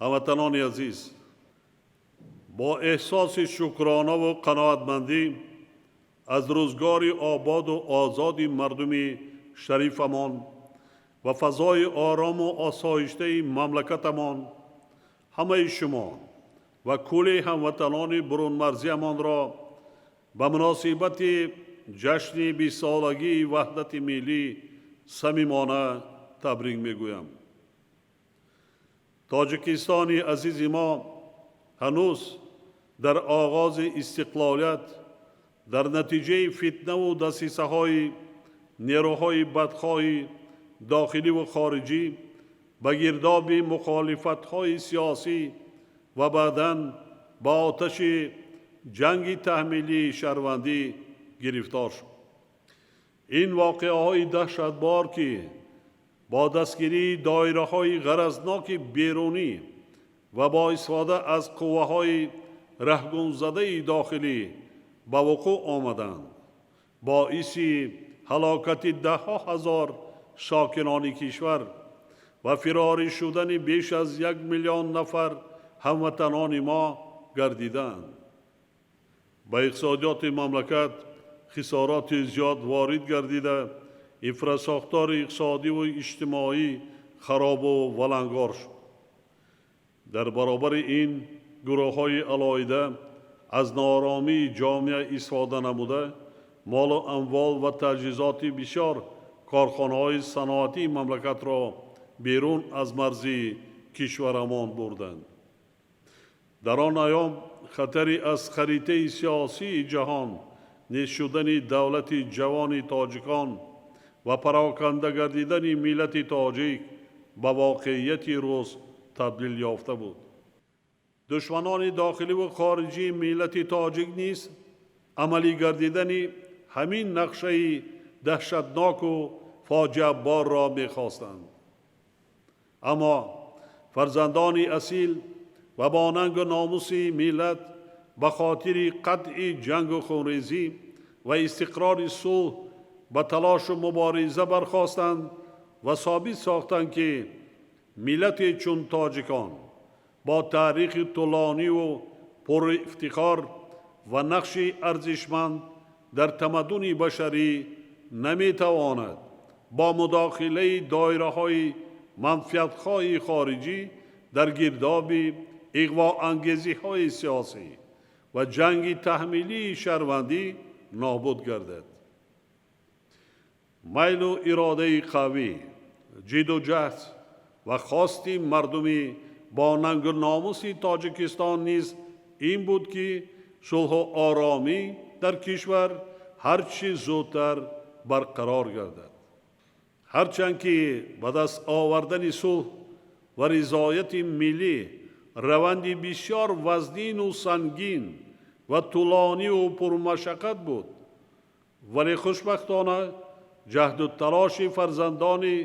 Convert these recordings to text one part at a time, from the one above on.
Ҳамватанони азиз, бо эҳсоси шукронаву қаноатмандӣ аз рӯзгори ободу озоди мардуми шарифамон ва фазои орому осоиштаи мамлакатамон, ҳамаи шумо ва кулли ҳамватанони бурунмарзиямонро ба муносибати ҷашни 20-солагии ваҳдати миллӣ самимона табрик мегӯям. Тоҷикистони азизи мо ҳанӯз дар оғози истиқлолият дар натиҷаи фитнаву дасисаҳои нерӯҳои бадхоҳи дохиливу хориҷӣ ба гирдоби мухолифатҳои сиёсӣ ва баъдан ба оташи ҷанги таҳмилии шаҳрвандӣ гирифтор шуд. Ин воқеаҳои даҳшатбор, ки бо дастгирии доираҳои ғаразноки берунӣ ва бо истифода аз қувваҳои раҳгумзадаи дохилӣ ба вуқӯъ омаданд, боиси ҳалокати даҳҳо ҳазор сокинони кишвар ва фирорӣ шудани беш аз 1 миллион нафар ҳамватанони мо гардиданд, ба иқтисодиёти мамлакат хисороти зиёд ворид гардида, инфрасохтори иқтисодиву иҷтимоӣ харобу валангор шуд. Дар баробари ин, гурӯҳҳои алоҳида аз нооромии ҷомеа истифода намуда, молу амвол ва таҷҳизоти бисёр корхонаҳои саноатии мамлакатро берун аз марзи кишварамон бурданд. Дар он айём хатари аз харитаи сиёсии ҷаҳон нест шудани давлати ҷавони тоҷикон ва пароканда гардидани миллати тоҷик ба воқеияти рӯз табдил ёфта буд. Душманони дохиливу хориҷии миллати тоҷик низ амалӣ гардидани ҳамин нақшаи даҳшатноку фоҷиаборро мехостанд. Аммо фарзандони асил ва бо нангу номуси миллат ба хотири қатъи ҷангу хунрезӣ ва истиқрори сулҳ ба талошу мубориза бархостанд ва собит сохтанд, ки миллате чун тоҷикон бо таърихи тӯлониву пурифтихор ва нақши арзишманд дар тамаддуни башарӣ наметавонад бо мудохилаи доираҳои манфиатхоҳи хориҷӣ дар гирдоби иғвоангезиҳои сиёсӣ ва ҷанги таҳмилии шаҳрвандӣ нобуд гардад. Майлу иродаи қавӣ, ҷидду ҷаҳд ва хости мардуми бо нангу номуси Тоҷикистон низ ин буд, ки сулҳу оромӣ дар кишвар ҳар чӣ зудтар барқарор гардад. Ҳарчанд ки ба даст овардани сулҳ ва ризояти миллӣ раванди бисёр вазнину сангин ва тӯлониву пурмашаққат буд, вале хушбахтона ҷаҳду талоши фарзандони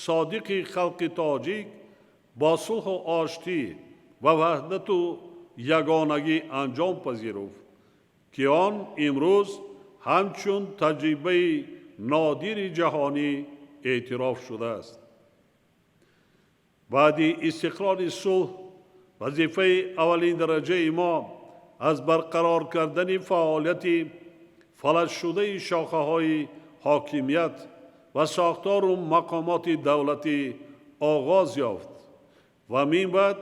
содиқи халқи тоҷик бо сулҳу оштӣ ва ваҳдату ягонагӣ анҷом пазируфт, ки он имрӯз ҳамчун таҷрибаи нодири ҷаҳонӣ эътироф шудааст. Баъди истиқрори сулҳ вазифаи аввалиндараҷаи мо аз барқарор кардани фаъолияти фалаҷшудаи шохаҳои ҳокимият ва сохтору мақомоти давлатӣ оғоз ёфт ва минбаъд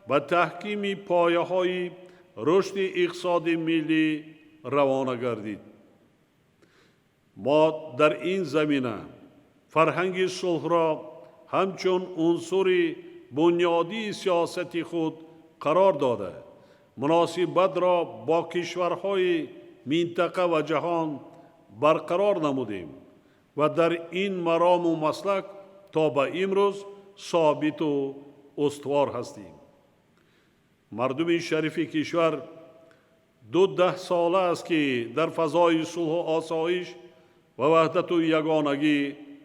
ба таҳкими пояҳои рушди иқтисоди миллӣ равона гардид. Мо дар ин замина фарҳанги сулҳро ҳамчун унсури бунёдии сиёсати худ қарор дода, муносибатро бо кишварҳои минтақа ва ҷаҳон барқарор намудем ва дар ин марому маслак то ба имрӯз собиту устувор ҳастем. Мардуми шарифи кишвар ду даҳсола аст, ки дар фазои сулҳу осоиш ва ваҳдату ягонагӣ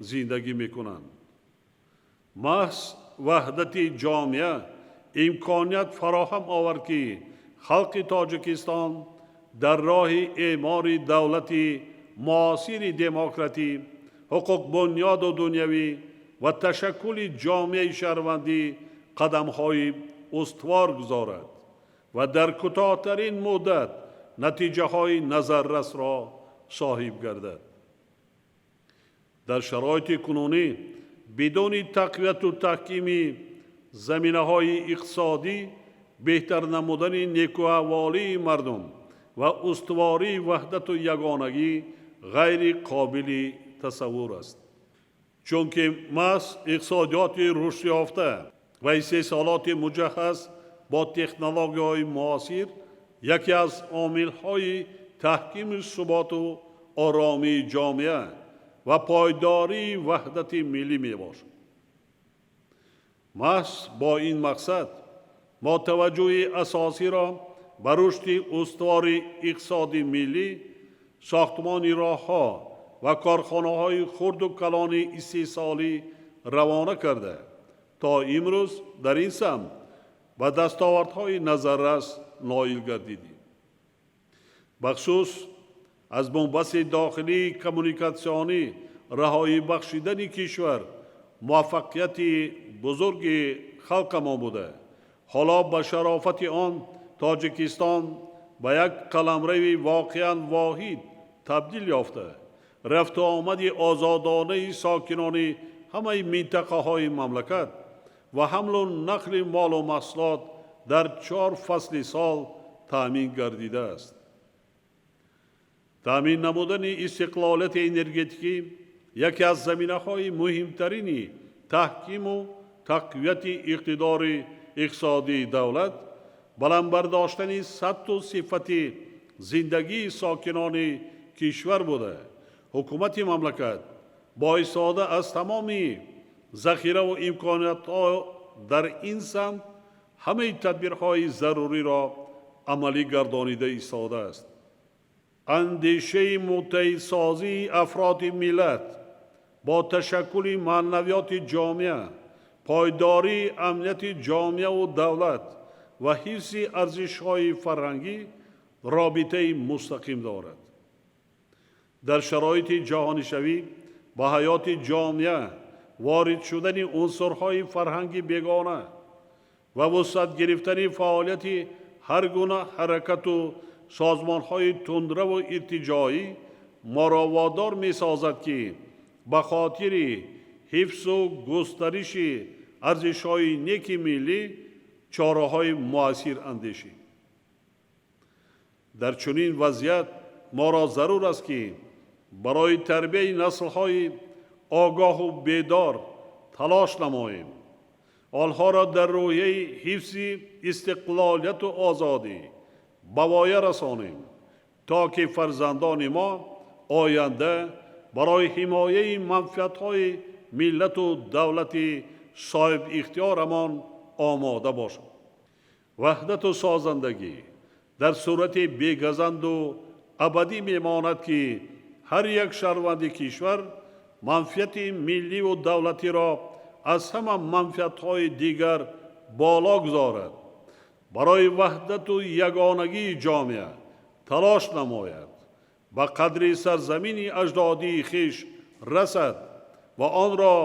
зиндагӣ мекунанд. Маҳз ваҳдати ҷомеа имконият фароҳам овард, ки халқи Тоҷикистон дар роҳи эъмори давлати муосири демократӣ, ҳуқуқбунёду дунявӣ ва ташаккули ҷомеаи шаҳрвандӣ қадамҳои устувор гузорад ва дар кӯтоҳтарин муддат натиҷаҳои назаррасро соҳиб гардад. Дар шароити кунунӣ бидуни тақвияту таҳкими заминаҳои иқтисодӣ, беҳтар намудани некӯаҳволии мардум ва устувории ваҳдату ягонагӣ ғайри қобили тасаввур аст. Чунки маҳз иқтисодиёти рушдёфта ва истеҳсолоти муҷаҳҳаз бо технологияҳои муосир яке аз омилҳои таҳкими суботу оромии ҷомеа ва пойдории ваҳдати миллӣ мебошад. Маҳз бо ин мақсад мо таваҷҷӯҳи асосиро ба рушди устувори иқтисоди миллӣ, сохтмони роҳҳо ва корхонаҳои хурду калони истеҳсолӣ равона карда, то имрӯз дар ин самт ба дастовардҳои назаррас ноил гардидем. Бахусус аз бунбасти дохилии коммуникатсионӣ раҳоӣ бахшидани кишвар муваффақияти бузурги халқамон буда, ҳоло ба шарофати он Тоҷикистон ба як қаламрави воқеан воҳид табдил ёфта, рафту омади озодонаи сокинони ҳамаи минтақаҳои мамлакат ва ҳамлу нақли молу маҳсулот дар 4 фасли сол таъмин гардидааст. Таъмин намудани истиқлолияти энергетикӣ яке аз заминаҳои муҳимтарини таҳкиму тақвияти иқтидори иқтисодии давлат, баланд бардоштани сатҳу сифати зиндагии сокинони кишвар буда, ҳукумати мамлакат бо истифода аз тамоми захираву имкониятҳо дар ин самт ҳамаи тадбирҳои заруриро амалӣ гардонида истодааст. Андешаи муттаҳидсозии афроди миллат бо ташаккули маънавиёти ҷомеа, пойдории амнияти ҷомеаву давлат ва ҳифзи арзишҳои фарҳангӣ робитаи мустақим дорад. Дар шароити ҷаҳонишавӣ ба ҳаёти ҷомеа ворид шудани унсурҳои фарҳанги бегона ва вусъат гирифтани фаъолияти ҳар гуна ҳаракату созмонҳои тундраву иртиҷоӣ моро водор месозад, ки ба хотири ҳифзу густариши арзишҳои неки миллӣ чораҳои муассир андешем. Дар чунин вазъият моро зарур аст, ки барои тарбияи наслҳои огоҳу бедор талош намоем, онҳоро дар рӯҳияи ҳифзи истиқлолияту озодӣ ба воя расонем, то ки фарзандони мо оянда барои ҳимояи манфиатҳои миллату давлати соҳибихтиёрамон омода бошанд. Ваҳдату созандагӣ дар сурати бегазанду абадӣ мемонад, ки ҳар як шаҳрванди кишвар манфиати милливу давлатиро аз ҳама манфиатҳои дигар боло гузорад, барои ваҳдату ягонагии ҷомеа талош намояд, ба қадри сарзамини аҷдодии хеш расад ва онро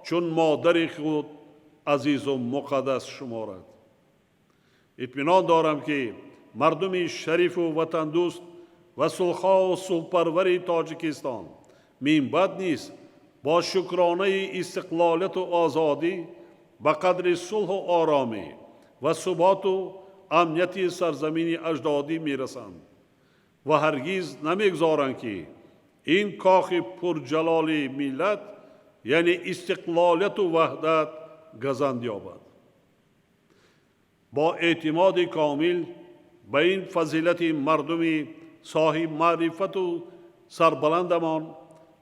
чун модари худ азизу муқаддас шуморад. Итминон дорам, ки мардуми шарифу ватандӯст ва сулҳхоҳу сулҳпарвари Тоҷикистон минбаъд низ бо шукронаи истиқлолияту озодӣ ба қадри сулҳу оромӣ ва суботу амнияти сарзамини аҷдодӣ мерасанд ва ҳаргиз намегузоранд, ки ин кохи пурҷалоли миллат, яъне истиқлолияту ваҳдат, газанд ёбад. Бо эътимоди комил ба ин фазилати мардуми соҳибмаърифату сарбаландамон,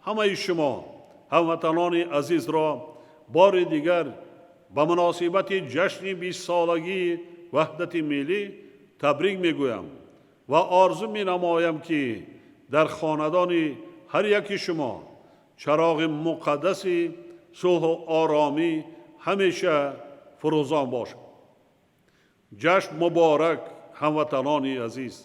ҳамаи шумо ҳамватанони азизро бори дигар ба муносибати ҷашни 20-солагии ваҳдати миллӣ табрик мегӯям ва орзу менамоям, ки дар хонадони ҳар яки шумо чароғи муқаддаси сулҳу оромӣ ҳамеша фурӯзон бошад. Ҷашн муборак, ҳамватанони азиз!